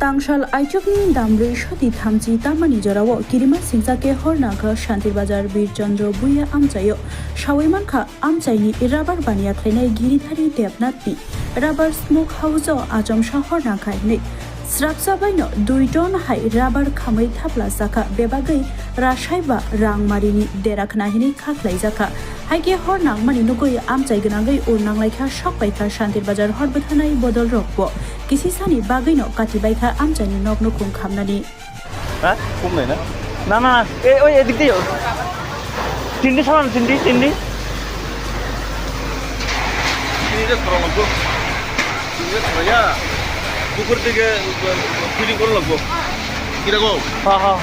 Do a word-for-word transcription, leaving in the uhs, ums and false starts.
Tangsal aichukni dambrwi soti thamchi tamani jorao kirima singcha khe hor nangkha Shantir Bazar Bir Chandra Buya amchaio. Sawi mankha amchaini rubber baniya khlainai girithari Debnathni rubber smoke house-o achomsa hor nangkha hinwi. Srapsa baino dui ton hai rubber khamwi thapla sakha, bebagwi rasai ba rang marini dera khna hinwi kha khlaijakha. Haikhe hor nangmani nugwi amchai gwnangwi ur nanglaikha, sokpaikha Shantir Bazar hor bwthanai bodolrokbo. Kisisani bagwino katibaikha amchaini nok nukhung khamnani. হ্যাঁ? ঘুম নেই না? না, না, না। এ, ওই এদিক দিয়ে যাও। তিনটে সরান, তিনটে, তিনটে। তিনটে সরা লাগবো। তিনটে সরাইয়া উপর দিকে ফিটিং করা লাগবো। কিরকম? হ্যাঁ, হ্যাঁ।